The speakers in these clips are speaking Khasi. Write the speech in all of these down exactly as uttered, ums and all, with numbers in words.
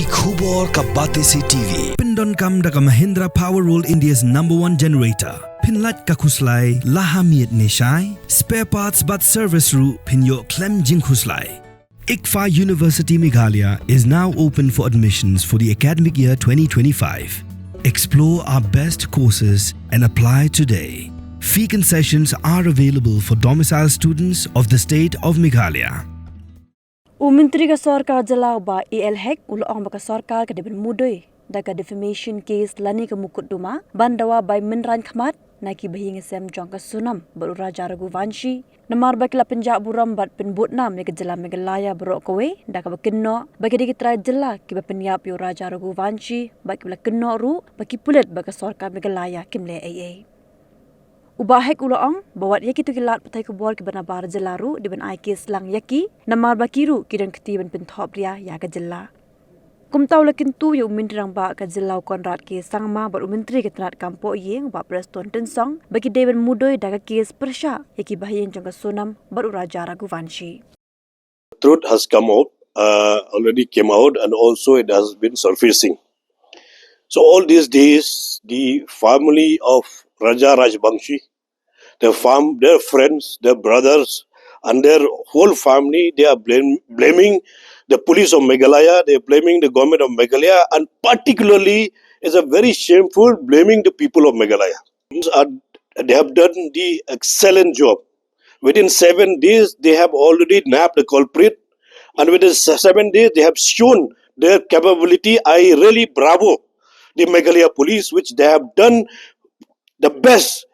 Ki khubor ka Batesi T V. Pyndonkam da ka Mahindra Power World, India's number one generator. Pynlait ka khuslai la ha miet ne shai. Spare parts bad service ruh pynïoh khlem jingkhuslai. ICFAI University Meghalaya is now open for admissions for the academic year twenty twenty-five. Explore our best courses and apply today. Fee concessions are available for domicile students of the state of Meghalaya. U Myntri ka Sorkar Jylla u Bah A L Hek u la ong ba ka sorkar ka dei ban mudui da ka defamation case lane ka mukotduma ban dawa bai mynrain khmat na ki bahaïing hasem jong ka Sonam bad u Raja Raghuvanshi, namar ba ki la pynjah burom bad pynbud nam ïa ka jylla Meghalaya baroh kawei da kaba kynnoh ba ki dei ki trai jylla kiba pynïap ïa u Raja Raghuvanshi bad kiba la kynnoh ruh ba ki pulit bad ka sorkar Meghalaya kim leh ei ei. U Bah Hek u la ong ba wat ïa kito ki lad pathai khubor kiba nabar jylla ruh dei ban ai case lang ïa ki, namar ba ki ruh ki don kti ban pynthop ria ïa ka jylla. Kumta u la kyntu ïa u Myntri Rangbah ka jylla u Conrad K Sangma bad u Myntri ka tnad kam pohïing u Bah Prestone Tynsong ba ki dei ban mudui da ka case pyrshah ïa ki bahaïing jong ka Sonam bad u Raja Raghuvanshi. Truth has come out, uh, already came out, and also it has been surfacing. So all these days, the family of Raja Rajbanshi, their fam-, their friends, their brothers, and their whole family, they are blame-, blaming the police of Meghalaya, they are blaming the government of Meghalaya, and particularly, is a very shameful, blaming the people of Meghalaya. Are, they have done the excellent job. Within seven days, they have already nabbed the culprit, and within se-, seven days, they have shown their capability. I really bravo the Meghalaya police, which they have done the best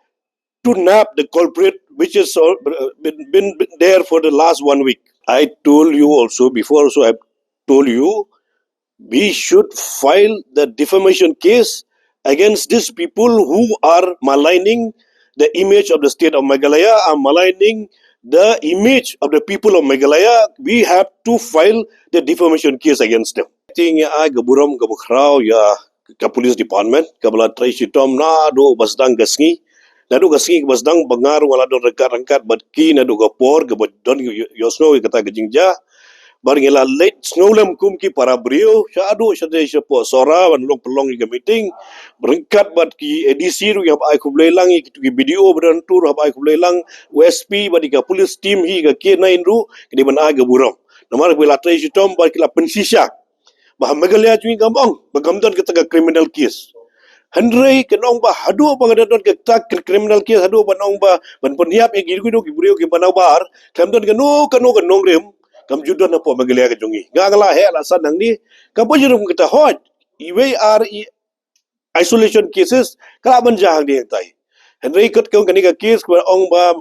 to nab the culprit, which is all, uh, been, been, been there for the last one week. I told you also before, also I've told you, we should file the defamation case against these people who are maligning the image of the state of Meghalaya, are maligning the image of the people of Meghalaya. We have to file the defamation case against them. I think ïa ai ka burom kaba khraw ïa ka police department kaba la trei shitom naduh ba sdang ka sngi, naduh ka sngi kaba sdang ba nga ruh nga la don ryngkat ryngkat bad ki naduh ka por kaba don ïohsngew ïa kata ka jingjia. Bad ngi la leit sngewlem kum ki para briew shaduh shatei shapoh Sohra ban long pynlong ïa ka meeting ryngkat bad ki A D C ruh, ïa hap ai khublei lang ïa kitu ki B D O ba don tur, hap ai khublei lang u S P bad ïa ka police team hi ka K nine ruh, ki dei ban ai ka burom. Namar ba la trei shitom bad ki la pynshisha ba ha Meghalaya jong ngi kam ong ba kam don kata ka criminal case. Hynrei kan ong ba haduh ba ka don kata ka criminal case, haduh ban ong ba ban pynïap ïa ki, ki briew kiba nabar, kam don kano kano ka nongrim, kam ju don hapoh Meghalaya ka jong ngi. Nga nga la heh la san hangne, kaba ju don kata, hooid, iwei ar i isolation cases ka lah ban jia hangne hangtai. Hynrei kat ka ong kane ka case kaba ong ba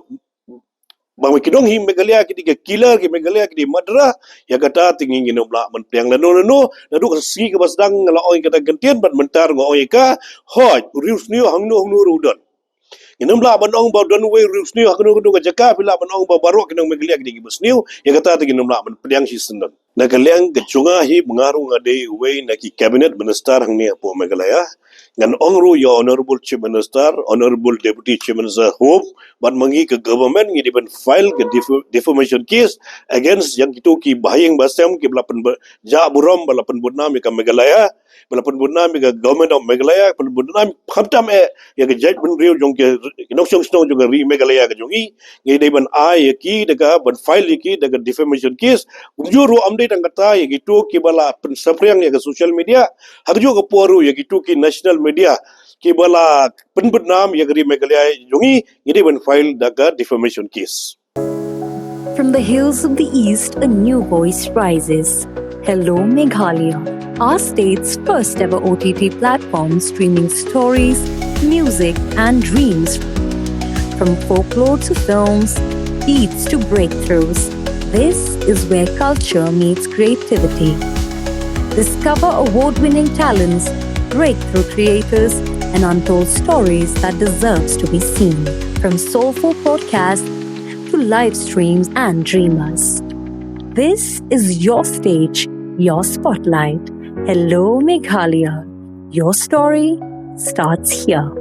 ba ki nong hi Meghalaya ki dei ki killer, ki Meghalaya ki dei murderer, ïa kata te ngi ngin ym lah ban pdiang lano lano. Naduh ka sngi kaba sdang nga la ong ïa kata ka ktien bad mynta nga ong ïa ka, hooid, u riewsniew hangno hangno ruh u don. Ngin ym lah ban ong ba don uwei u riewsniew hangno hangno ka jaka, phi lah ban ong ba baroh ki nong Meghalaya ki dei kiba sniew, ïa kata te ngin ym lah ban pdiang shisyndon. Na ka liang ka jong nga hi, ba nga ruh nga dei uwei na ki cabinet minister hangne hapoh Meghalaya, ngan ong ruh ïa Honourable Chief Minister, Honourable Deputy Chief Minister Home, bad ma ngi ka government ngi dei ban file ka def-, defamation case against ïa kito ki bahaïing bahasem kiba la pynjah burom, ba la pynbud nam ïa ka Meghalaya, ba la pynbud nam ïa ka government of Meghalaya, pynbud nam khamtam eh ïa ka jaitbynriew jong ki nongshong shnong jong ka ri Meghalaya ka jong ngi. Ngi dei ban ai ïa ki da ka, ban file ïa ki da ka defamation case. Kumjuh ruh ym dei tang kata, ïa kito kiba la pynsaphriang ïa ka social media, ha kajuh ka por ruh ïa kito ki national media kiba la pynbud nam ïa ka ri Meghalaya jong ngi, ngi dei ban file da ka defamation case. From the hills of the East, a new voice rises. Hello Meghalaya, our state's first ever O T T platform streaming stories, music, and dreams. From folklore to films, beats to breakthroughs, this is where culture meets creativity. Discover award winning talents, breakthrough creators, and untold stories that deserves to be seen. From soulful podcasts to live streams and dreamers. This is your stage, your spotlight. Hello Meghalaya. Your story starts here.